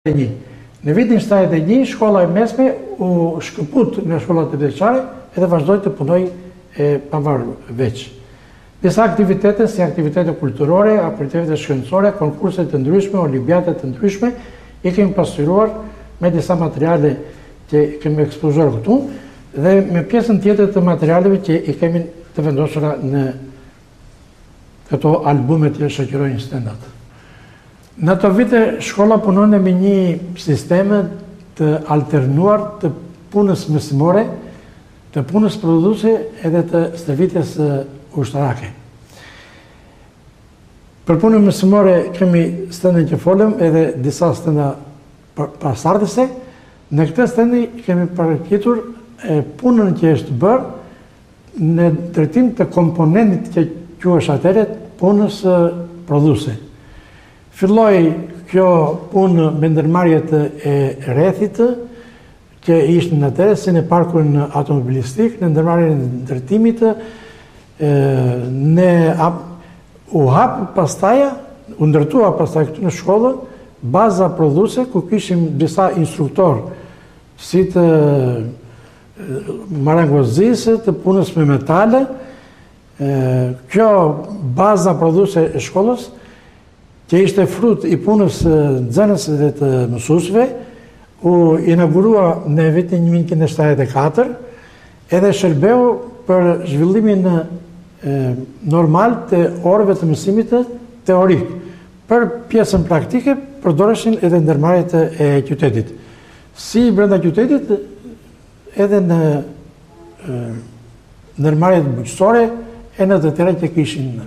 Një. Në vitin 71, shkolla e mesme u shkëput nga shkolla tetëvjeçare edhe vazhdoi të punojë e pavarur veç. Disa aktivitete, si aktivitete kulturore, aktivitete shkencore, konkurse të ndryshme, olimpiade të ndryshme, i kemi pasqyruar me disa materiale që kemi ekspozuar këtu dhe me pjesën tjetër të materialeve që i kemi të vendosura në këto albume që shoqërojnë stendat. Në ato vite shkolla punonte me një sistem të alternuar të punës mësimore, të punës prodhuese edhe të stërvitjes ushtarake. Për punën mësimore kemi stendën që folëm edhe disa stenda pasardhëse. Në këtë stendë kemi paraqitur punën që është bërë në drejtim të komponentit që quhesh atëherë punës prodhuese. Filloi kjo punë me ndërmarrjet e rrethit që ishin atëherë si në parkun automobilistik, në ndërmarrjen e ndërtimit, në u hap pastaj, u ndërtua pastaj këtu në shkollë, baza prodhuese ku kishim disa instruktorë si të marangozisë, të punës me metale, kjo baza prodhuese e shkollës, që ishte frut i punës së nxënësve dhe të mësuesve, u inaugurua në vitin 1974, edhe shërbeu për zhvillimin normal të orëve të mësimit teorik. Për pjesën praktike përdoreshin edhe ndërmarrjet e qytetit. Si brenda qytetit, edhe në ndërmarrjet bujqësore e në të tjera që kishin.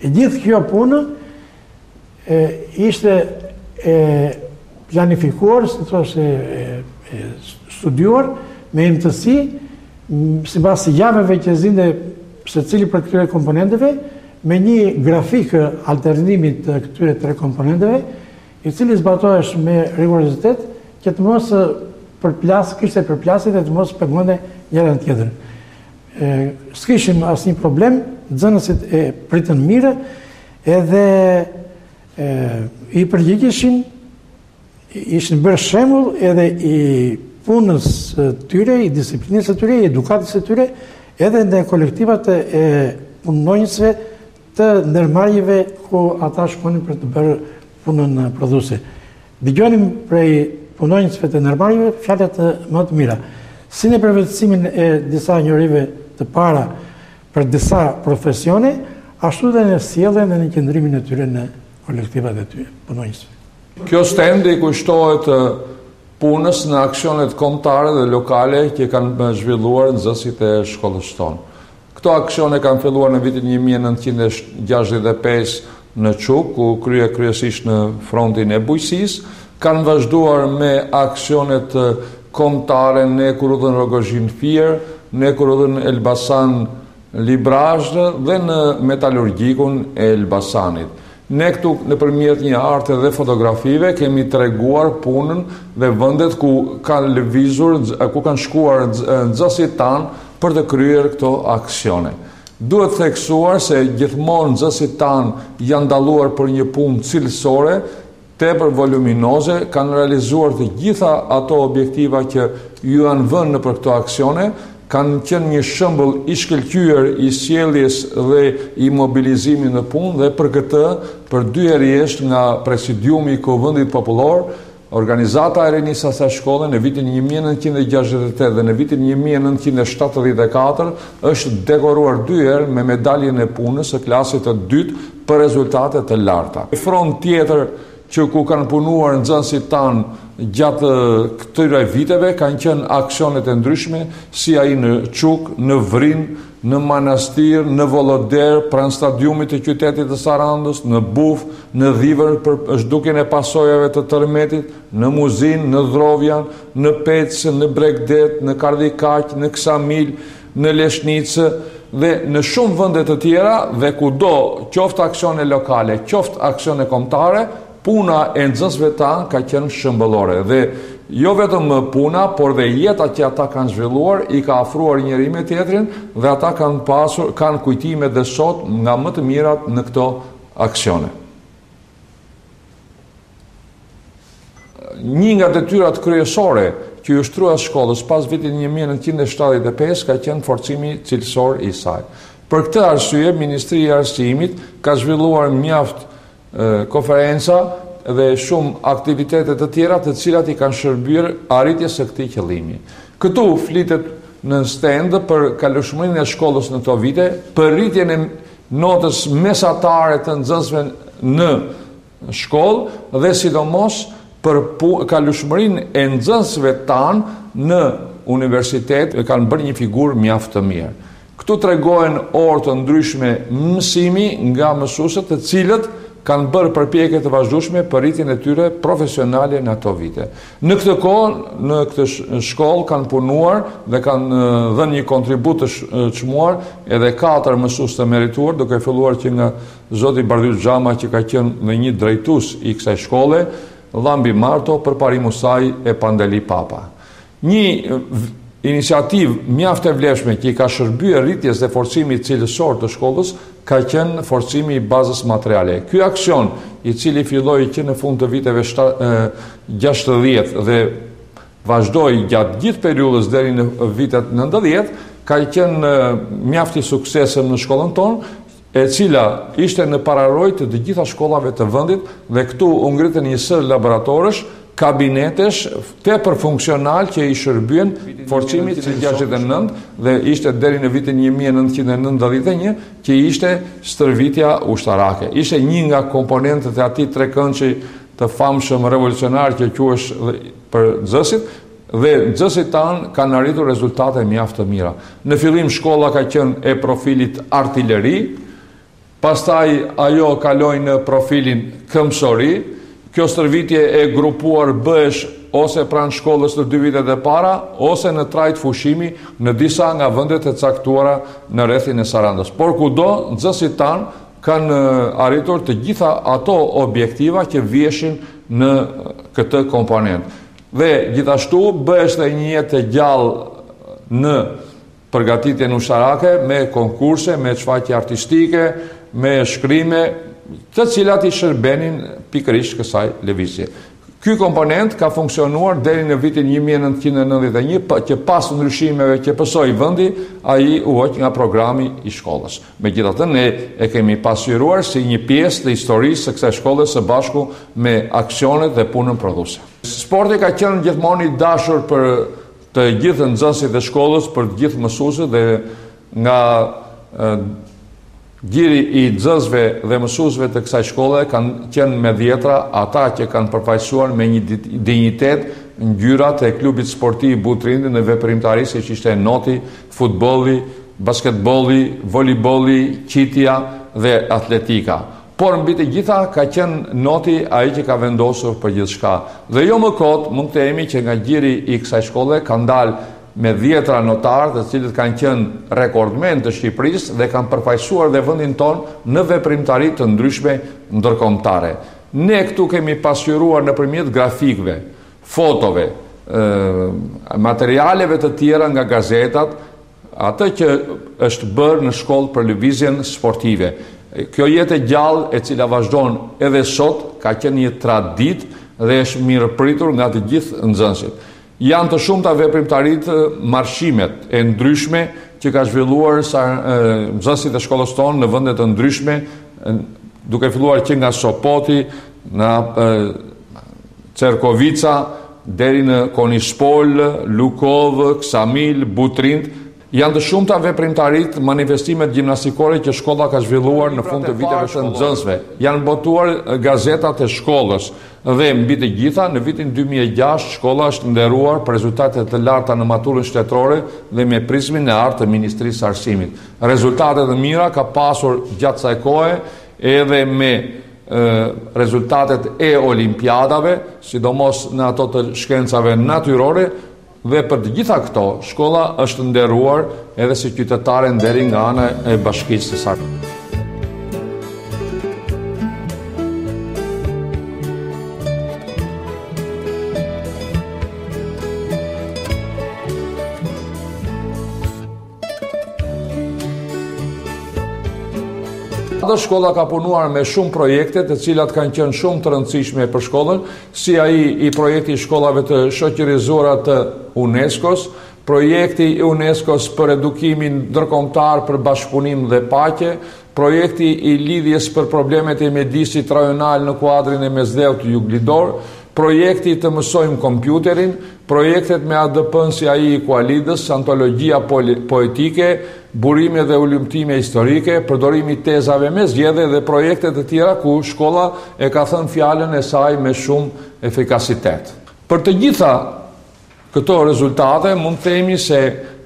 E gjithë kjo punë e, ishte e planifikuar, si thoshe, e, e studiuar me imtësi, sipas javëve që zinte secili prej këtyre komponentëve, me një grafik alternimit të këtyre tre komponentëve, i cili zbatohesh me rigorozitet që të mos përplas, kishte përplasje dhe të mos pengonte njëra në tjetrën. S'kishim asnjë problem, nxënësit e pritën mirë edhe e, i përgjigjeshin, ishin bërë shembull edhe i punës së tyre, i disiplinës së tyre, i edukatës së tyre, edhe në kolektivat e punonjësve të ndërmarrjeve ku ata shkonin për të bërë punën prodhuese. Dëgjonim prej punonjësve të ndërmarrjeve fjalët më të mira, si në përvetësimin e disa njohurive të para për disa profesione, ashtu dhe në sjelljen dhe në qëndrimin e tyre në kolektivat e tyre punonjësve. Kjo stendë i kushtohet punës në aksionet kombëtare dhe lokale që kanë zhvilluar nxënësit e shkollës tonë. Këto aksione kanë filluar në vitin 1965 në Çuk, ku u krye kryesisht në frontin e bujqësisë, kanë vazhduar me aksionet kombëtare në hekurudhën Rrogozhinë-Fier, në hekurudhën Elbasan-Librazhd dhe në metalurgjikun e Elbasanit. Ne këtu nëpërmjet një harte dhe fotografive kemi treguar punën dhe vendet ku kanë lëvizur, ku kanë shkuar nxënësit tanë për të kryer këto aksione. Duhet theksuar se gjithmonë nxënësit tanë janë dalluar për një punë cilësore, tepër voluminoze, kanë realizuar të gjitha ato objektiva që ju janë vënë nëpër këto aksione, kanë qenë një shembull i shkëlqyer i sjelljes dhe i mobilizimit në punë dhe për këtë, për dy herë rresht nga Presidiumi i Kuvendit Popullor, Organizata e Rinisë asaj shkolle në vitin 1968 dhe në vitin 1974 është dekoruar dy herë me medaljen e punës së klasit të dytë për rezultate të larta. Front tjetër që ku kanë punuar nxënësit tanë gjatë këtyre viteve kanë qenë aksionet e ndryshme, si ai në Çuk, në Vrinë, në Manastir, në Volloder, pranë stadiumit të qytetit të Sarandës, në Buf, në Dhivër për zhdukjen e pasojave të tërmetit, në Muzinë, në Dhrovjan, në Pecë, në Bregdet, në Kardhikaq, në Ksamil, në Leshnicë dhe në shumë vende të tjera dhe kudo, qoftë aksione lokale, qoftë aksione kombëtare, puna e nxënësve tanë ka qenë shembullore dhe jo vetëm puna, por dhe jeta që ata kanë zhvilluar i ka afruar njëri me tjetrin dhe ata kanë pasur, kanë kujtime dhe sot nga më të mirat në këto aksione. Një nga detyrat kryesore që iu shtrua shkollës pas vitit 1975 ka qenë forcimi cilësor i saj. Për këtë arsye, Ministria e Arsimit ka zhvilluar mjaft konferenca dhe shumë aktivitete të tjera të cilat i kanë shërbyer arritjes së këtij qëllimi. Këtu flitet në stendë për kalueshmërinë e shkollës në këto vite, për rritjen e notës mesatare të nxënësve në shkollë dhe sidomos për kalueshmërinë e nxënësve tanë në universitet e kanë bërë një figurë mjaft të mirë. Këtu tregohen orë të ndryshme mësimi nga mësuesit të cilët kanë bërë përpjekje të vazhdueshme për rritjen e tyre profesionale në ato vite. Në këtë kohë, në këtë shkollë kanë punuar dhe kanë dhënë një kontribut të çmuar edhe katër mësues të merituar, duke filluar që nga zoti Bardhyl Xhama që ka qenë dhe një drejtues i kësaj shkolle, Llambi Marto, Përparim Musaj e Pandeli Papa. Një iniciativë mjaft e vlefshme që i ka shërbyer rritjes dhe forcimit cilësor të shkollës ka qenë forcimi i bazës materiale. Ky aksion, i cili filloi që në fund të viteve 60 dhe vazhdoi gjatë gjithë periudhës deri në vitet 90, ka qenë mjaft i suksesshëm në shkollën tonë, e cila ishte në pararojë të të gjitha shkollave të vendit dhe këtu u ngritën një sërë laboratorësh, kabinetesh tepër funksional që i shërbyen forcimit të 69 dhe ishte deri në vitin 1991 që ishte stërvitja ushtarake. Ishte një nga komponentët e atij trekëndëshi të famshëm revolucionar që quhesh për nxënësit, Dhe nxënësit tanë kanë arritur rezultate mjaft të mira. Në fillim shkolla ka qenë e profilit artileri, pastaj ajo kaloi në profilin këmbësori. Kjo stërvitje e grupuar bëhesh ose pranë shkollës në dy vitet e para, ose në trajtë fushimi në disa nga vendet e caktuara në rrethin e Sarandës. Por kudo, nxënësit tanë kanë arritur të gjitha ato objektiva që viheshin në këtë komponent. Dhe gjithashtu bëhesh dhe një jetë e gjallë në përgatitjen ushtarake me konkurse, me shfaqje artistike, me shkrime, të cilat i shërbenin pikërisht kësaj lëvizje. Ky komponent ka funksionuar deri në vitin 1991, që pas ndryshimeve që pësoi vendi, ai u hoq nga programi i shkollës. Megjithatë, ne e kemi pasqyruar si një pjesë të historisë së kësaj shkolle së bashku me aksionet dhe punën prodhuese. Sporti ka qenë gjithmonë i dashur për të gjithë nxënësit e shkollës, për të gjithë mësuesit dhe nga gjiri i nxënësve dhe mësuesve të kësaj shkolle kanë qenë me dhjetra ata që kanë përfaqësuar me një dinjitet ngjyrat e klubit sportiv Butrinti në veprimtari siç ishte noti, futbolli, basketbolli, volejbolli, qitja dhe atletika. Por mbi të gjitha ka qenë noti ai që ka vendosur për gjithçka. Dhe jo më kot mund të themi që nga gjiri i kësaj shkolle kanë dalë me dhjetra notarë të cilët kanë qenë rekordmenë të Shqipërisë dhe kanë përfaqësuar dhe vendin tonë në veprimtari të ndryshme ndërkombëtare. Ne këtu kemi pasqyruar nëpërmjet grafikëve, fotove, materialeve të tjera nga gazetat, Atë që është bërë në shkollë për lëvizjen sportive. Kjo jetë e gjallë e cila vazhdon edhe sot ka qenë një traditë dhe është mirëpritur nga të gjithë nxënësit. Janë të shumta veprimtaritë, marshimet e ndryshme që ka zhvilluar sa nxënësit e shkollës tonë në vende të ndryshme, duke filluar që nga Sopoti, në Cerkovica, deri në Konispol, Lukovë, Ksamil, Butrint, janë të shumta veprimtaritë, manifestimet gjimnastikore që shkolla ka zhvilluar në fund të viteve të nxënësve. Janë botuar gazetat e shkollës dhe mbi të gjitha në vitin 2006 shkolla është nderuar për rezultate të larta në maturën shtetërore dhe me prizmin e artë të Ministrisë së Arsimit. Rezultate të mira ka pasur gjatë kësaj kohe edhe me rezultatet e olimpiadave, sidomos në ato të shkencave natyrore, dhe për të gjitha këto, shkolla është nderuar edhe si qytetare nderi nga ana e bashkisë së Sarandës. Shkolla ka punuar me shumë projekte të cilat kanë qenë shumë të rëndësishme për shkollën, si ai i projekti i shkollave të shoqërizuara të UNESCO-s, projekti i UNESCO-s për edukimin ndërkombëtar për bashkëpunim dhe paqe, projekti i lidhjes për problemet e mjedisit rajonal në kuadrin e Mesdheut Juglindor, projekti të mësojmë kompjuterin, projektet me ADP-në si ai i Kualidës, antologjia poetike, burime dhe hulumtime historike, përdorimi i tezave me zgjedhje dhe projekte të tjera ku shkolla e ka thënë fjalën e saj me shumë efikasitet. Për të gjitha Këto rezultate mund të themi se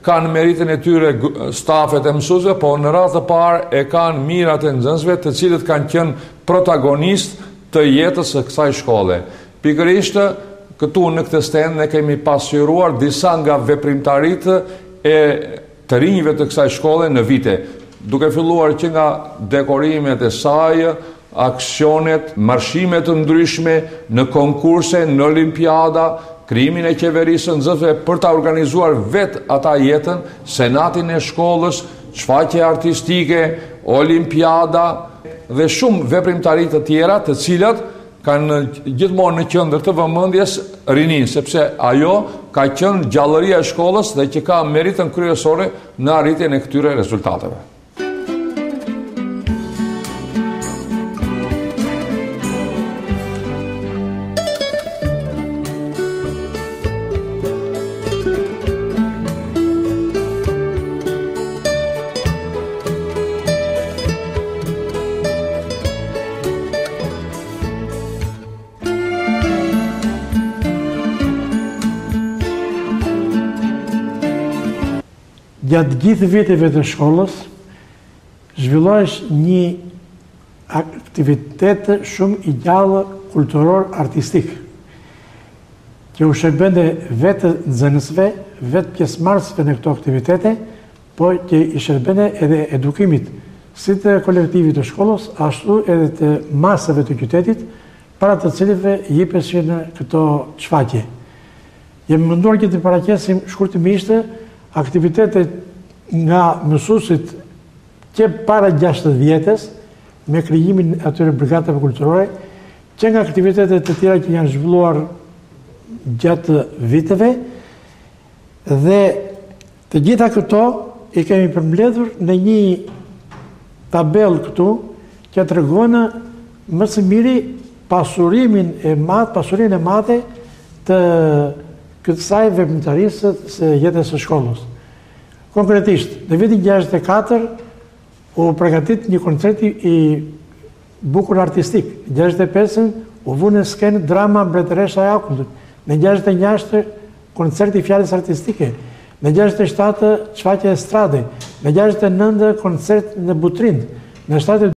kanë meritën e tyre stafet e mësuesve, po në radhë të parë e kanë mijërat e nxënësve të cilët kanë qenë protagonistë të jetës së kësaj shkolle. Pikërisht këtu në këtë stendë ne kemi pasqyruar disa nga veprimtaritë e të rinjve të kësaj shkolle në vite, duke filluar që nga dekorimet e saj, aksionet, marshime të ndryshme, në konkurse, në olimpiada, krijimin e qeverisë së nxënësve për ta organizuar vetë ata jetën, senatin e shkollës, shfaqje artistike, olimpiada dhe shumë veprimtari të tjera të cilat kanë gjithmonë në qendër të vëmendjes rininë, sepse ajo ka qenë gjallëria e shkollës dhe që ka meritën kryesore në arritjen e këtyre rezultateve. Gjatë gjithë viteve të shkollës, zhvillohesh një aktivitet shumë i gjallë kulturor artistik, që u shërbente vetë nxënësve, vetë pjesëmarrësve në këto aktivitete, po që i shërbente edhe edukimit si të kolektivit të shkollës, ashtu edhe të masave të qytetit, para të cilëve jepeshin këto shfaqje. Jemi munduar që të paraqesim shkurtimisht aktivitetet nga mësuesit që para 60-ës, me krijimin e atyre brigadave kulturore, që nga aktivitetet të tjera që janë zhvilluar gjatë viteve, dhe Të gjitha këto i kemi përmbledhur në një tabelë këtu që tregon më së miri pasurimin e madh, pasurinë e madhe të kësaj veprimtarisë së jetës së shkollës. Konkretisht, në vitin 64 u përgatit një koncert i bukur artistik. Në 65-ën u vu në skenë drama Mbretëresha e Akullit. Në 66 Koncert i fjalës artistike, në 67 shfaqje estrade, në 69 koncert në Butrint, në 72.